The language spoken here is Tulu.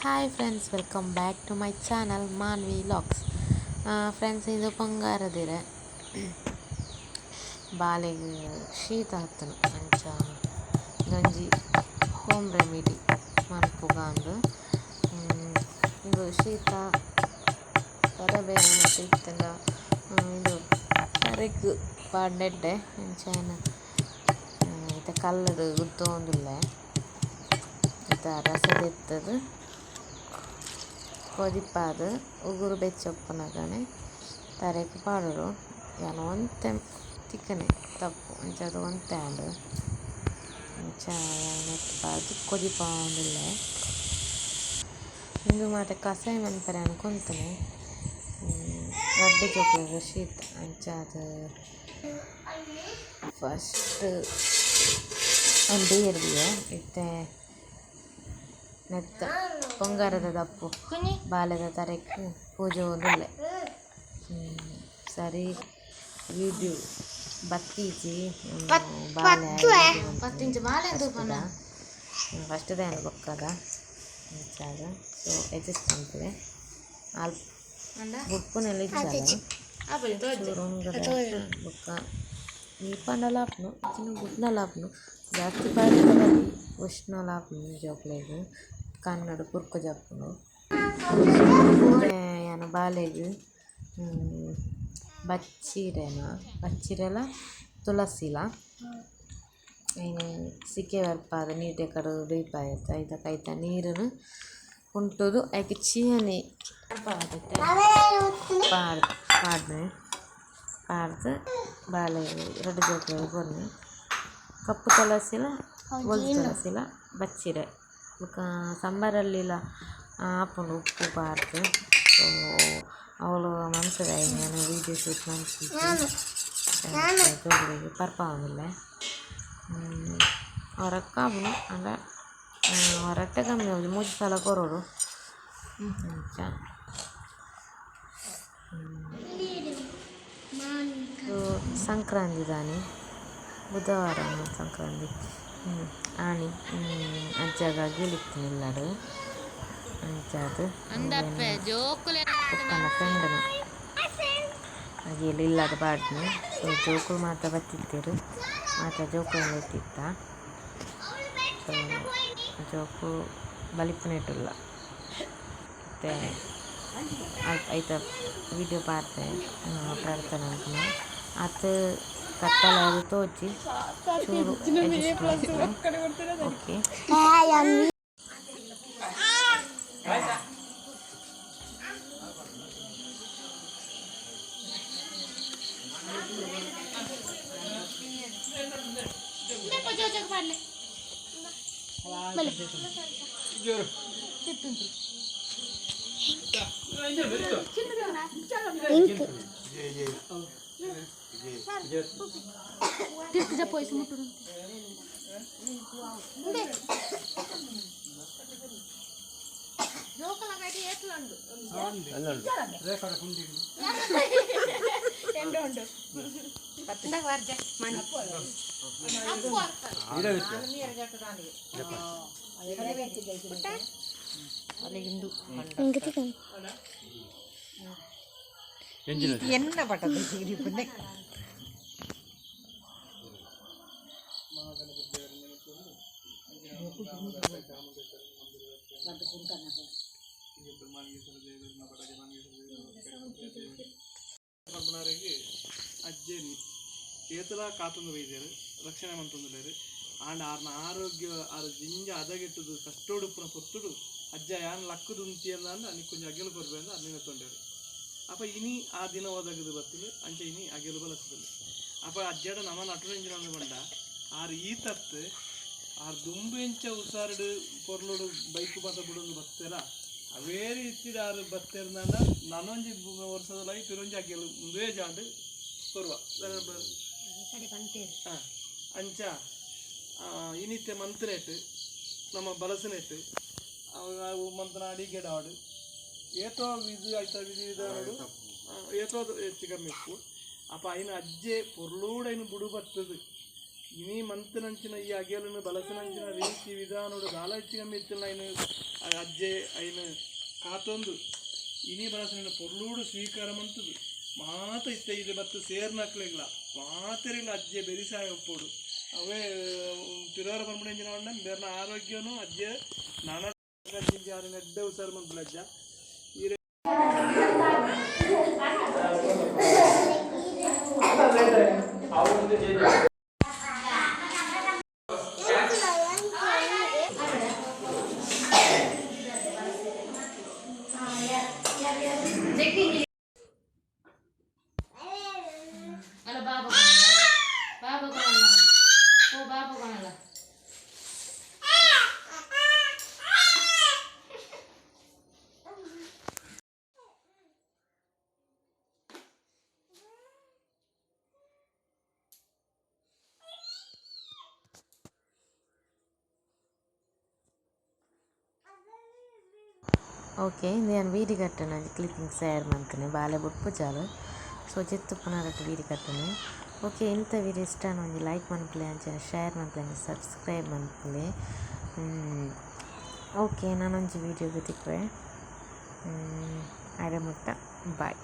Hi friends, welcome back to my channel Manvi vlogs. Friends, ಇದು ಬಂಗಾರದಿರೆ ಬಾಲೆಗ್ ಶೀತ ಆತುಂಡು ಅಂಚ ಒಂಜಿ ಹೋಮ್ ರೆಮಿಡಿ ಮನ್ಪುಗ ಅಂದ್. ಉಂದು ಶೀತ ತರೆ ಬೇನೆ ಮಾತ ಇತ್ತ್ಂಡ ಉಂದು ತರೆಕ್ ಪಾಡ್ಂಡ ಎಡ್ಡೆ. ಅಂಚ ಯಾನ್ ಇತ್ತೆ ಕಲ್ಲುಡು ಗುತ್ತೊಂದುಲ್ಲೆ. ಐತ ರಸ ದೆತ್ತುದು ಕೊದಿಪಾದ್ ಉಗುರು ಬೆಚ್ಚ ಉಪ್ಪುನಗನೆ ತರೆಕ್ ಪಾಡೊಡು. ಯಾನ್ ಒಂತೆ ತಿಕ್ಕನೆ ತಪ್ಪು ಅಂಚಾದ್ ಒಂತೆ ಆಂಡ್. ಅಂಚ ಯಾನ್ ನೆಟ್ಟ್ ಪಾಡ್ದ್ ಕೊದಿಪಾವೊಂದುಲ್ಲೆ. ಉಂದು ಮಾತ ಕಷಾಯ ಮನ್ಪರೆ ಯಾನ್ ಕೊಂತುನೆ. ರಡ್ಡ್ ಜೋಕುಲೆಗ್ ಶೀತ ಅಂಚಾದ್ ಫಸ್ಟ್ ಬೇರ್ ದೀಯೆ ಇತ್ತೆ ನೆತ್ತ ಪೊಂಗಾರದ ದಪ್ಪು ಬಾಲೆದ ತರೆಕ್ ಪೂಜೊಂದುಲ್ಲೆ. ಸರಿ ವಿಡಿಯೋ ಬತ್ತೀಜಿ. ಬಾಲೆ ಫಸ್ಟ್ ದ ಬೊಕ್ಕದ ಅಂಚಾದ್ ಸೊ ಅಡ್ಜಸ್ಟ್ ಮನ್ಪುಲೆ. ಅಲ್ಪ ಬುಡ್ಪುನೆಲ ಇಜ್ಜಲ್ಲ ಚೂರು ಉಂಗುರ ಬೊಕ್ಕ ದೀಪಾಂಡಲ ಆಪುಂಡು, ಇಜ್ಜಿಂಡ ಬುಡ್ಂಡಲ ಆಪುಂಡು. ಜಾಸ್ತಿ ಪಾಡ್ಯೆರೆ ಬಲ್ಲಿ, ಉಷ್ಣಲ ಆಪುಂಡು ಜೋಕ್ಲೆಗ್, ಕಣ್ಣುಡು ಪುರ್ಕು ಜಪ್ಪುಂಡು. ಯಾನ್ ಬಾಲೆಗ್ ಬಚ್ಚಿರೆನ ಬಚ್ಚಿರೆಲ ತುಳಸಿಲ ಐನ್ ಸಿಕೆ ಬರ್ಪಾದ್ ನೀರ್ಡೆ ಕಡೆದ್ ಬೇಯ್ಪಾಯೆರ್. ಐತ ಕೈತ ನೀರುನು ಪುಂಟುದು ಐಕ್ ಚೀಯನಿ ಪಾಡ್ ಪಾಡ್ನೆ ಪಾಡ್ದ್ ಬಾಲೆಗ್ ರಡ್ಡ್ ಜೋಕ್ಲೆಗ್ ಕೊರ್ನೆ. ಕಪ್ಪು ತುಳಸಿಲ ಬೊಲ್ದು ತುಳಸಿಲ ಬಚ್ಚಿರೆ ಬೊಕ ಸಾಂಬಾರಲ್ಲಿಲ ಆಪುಂಡು ಉಪ್ಪು ಪಾಡ್ದ್. ಸೊ ಅವ್ಲು ಮನ್ಪುದಾಯಿ ಯಾನ್ ವೀಡಿಯೋ ಶೂಟ್ ಮನ್ತಿಜಿ. ಜೋಕುಲೆಗ್ ಪರ್ಪಾವೊಂದುಲ್ಲೆ. ಒರಕ್ ಆಪುಂಡು ಆಂಡ ಒರಟ್ಟೆ ಕಮ್ಮಿ ಆಪುಜಿ, ಮೂಜಿ ಸಲ ಕೊರೊಡು. ಅಂಚ ಸಂಕ್ರಾಂದಿ ದಾನಿ ಬುಧವಾರ ಸಂಕ್ರಾಂದಿ ಆನಿ ಅಜ್ಜಗ್ ಅಗೆಲ್ ಇತ್ತಿನ ಇಲ್ಲಡ್. ಅಂಚಾದ್ ಪೊಪ್ಪನ ಫ್ರೆಂಡ್ನ ಅಗೆಲ್ ಇಲ್ಲಡ್ ಪಾಡ್ದ್ನಿ. ಸೊ ಜೋಕುಲು ಮಾತ ಬತ್ತಿತ್ತೆರ್, ಮಾತ ಜೋಕುಲು ಇತ್ತಿತ್ತ. ಸೊ ಜೋಕುಲು ಬಲಿಪುನೆಟುಲ್ಲ. ಇತ್ತೆ ಐತ ವಿಡಿಯೋ ಪಾಡ್ದೆ ಪ್ರಾರ್ಥನೆ ಮನ್ಪುನ. ಆತ್ ಕತ್ತಲೆ ಆದ್ ತೋಜಿ ಚೂರು ಅಡ್ಜಸ್ಟ್ ಮನ್ಪುಲೆ. ಓಕೆ. ಎನ್ನ ಪಟದ ಪನ್ಪುನಾರೆಗ್ ಅಜ್ಜೆನ್ ಏತಲ ಕಾತೊಂದು ಬೈದೆರ್, ರಕ್ಷಣೆ ಮಂತೊಂದುಲ್ಲೆರ್. ಆಂಡ ಆರ್ನ ಆರೋಗ್ಯ ಆರ್ ಜಿಂಜ ಅದಗೆಟ್ಟುದು ಕಷ್ಟೋಡು ಉಪ್ಪುನ ಪೊರ್ತುಡು ಅಜ್ಜ ಯಾನ್ ಲಕ್ಕುದು ಉಂತಿಯಂದಾಂಡ ನಿಕ್ಕೊಂಜಿ ಅಗೆಲು ಕೊರ್ಪೆ ಅಂದ್ ಆರ್ ನೆನೆತೊಂಡೆರ್. ಅಪ ಇನಿ ಆ ದಿನ ಒದಗದು ಬತ್ತುಂಡು, ಅಂಚ ಇನಿ ಅಗೆಲು ಬಲಸುದುಲ್ಲೆ. ಅಪ ಅಜ್ಜಡ ನಮ ನಟುನೆಂಚಿನ ಪಂಡ ಆರ್ ಈತತ್ ಆರ್ ದುಂಬು ಎಂಚ ಉಸಾರುಡು ಪೊರ್ಲುಡು ಬೈಕ್ ಮಾತ ಬುಡೊಂದು ಬತ್ತೆರ ಅವೇ ರೀತಿಡ್ ಆರ್ ಬತ್ತೆರ್ನಾಂಡ ನನೊಂಜಿ ವರ್ಷದೊಳಗೆ ಪಿರೊಂಜಿ ಅಗೆಲು ಉಂದುವೇ ಜಾಂಡ್ ಕೊರುವ. ಅಂಚ ಇನಿತ್ತೆ ಮಂತ್ನೇಟ್ ನಮ್ಮ ಬಲಸುನೇಟ್ ಅವು ಮಂತ್ನ ಅಡಿಗೆಡ್ ಆಡು ಏತೋ ವಿಧಿ ಐತ ವಿಧಿ ವಿಧಾನಡು ಏತೋ ಹೆಚ್ಚು ಕಮ್ಮಿ ಉಪ್ಪು. ಅಪ ಐನ ಅಜ್ಜೆ ಪೊರ್ಲೂಡು ಐನ ಬುಡು ಬತ್ತದು ಇನಿ ಮಂತನಂಚಿನ ಈ ಅಗೆಲನು ಬಲಸನಂಚಿನ ರೀತಿ ವಿಧಾನೋಡು ದಾಲ ಹೆಚ್ಚು ಕಮ್ಮಿ ಇತ್ತಿಲ್ಲ. ಐನು ಅಜ್ಜೆ ಐನು ಕಾತೊಂದು ಇನಿ ಬಲಸನ ಪೊರ್ಲೂಡು ಸ್ವೀಕಾರ ಮಂತುದು ಮಾತ ಇತ್ತ ಇದೆ ಬತ್ತು ಸೇರ್ನಕ್ಲೆಗ್ಲ ಮಾತೆರಿಗ್ಲ ಅಜ್ಜೆ ಬೆರಿಸಾಯ ಒಪ್ಪೋಡು. ಅವೇ ಪಿರೋರ ಪನ್ಪುನ ಪಂಡ ಬೇರ್ನ ಆರೋಗ್ಯನು ಅಜ್ಜೆ ನಾನ ಅಜ್ಜಿಂಚಿ ಆರಿನ ಎಡ್ಡೆ ಹುಷಾರು ಮನ್ಪುಲ ಅಜ್ಜ. ಅಲ್ಲ ಬಾಬಾ, ಬಾಬಾ ಕೊನಲ್ಲ, ಓ ಬಾಬಾ ಕೊನಲ್ಲ. ಓಕೆ, ಇಂದು ಯಾನ್ ಬೀಡಿ ಕಟ್ಟುನ ಕ್ಲಿಪ್ಪಿಂಗ್ ತಯಾರು ಮಂತುನೆ. ಬಾಲೆ ಬುಡ್ಪುಜಾಲು, ಸೊ ಜೆತ್ತು ಪುನರಟ್ ಬೀಡಿ ಕಟ್ಟುನೆ. ಓಕೆ, ಇಂಥ ವೀಡಿಯೋ ಇಷ್ಟ ಒಂಜಿ ಲೈಕ್ ಮನ್ಪುಲೆ, ಅಂಚನೆ ಶೇರ್ ಮನ್ಪುಲೆ, ಸಬ್ಸ್ಕ್ರೈಬ್ ಮನ್ಪುಲೆ. ಓಕೆ, ನಾನೊಂಜಿ ವೀಡಿಯೋಗ್ ತಿಕ್ಕುವೆ. ಅಡೆ ಮುಟ್ಟ ಬಾಯ್.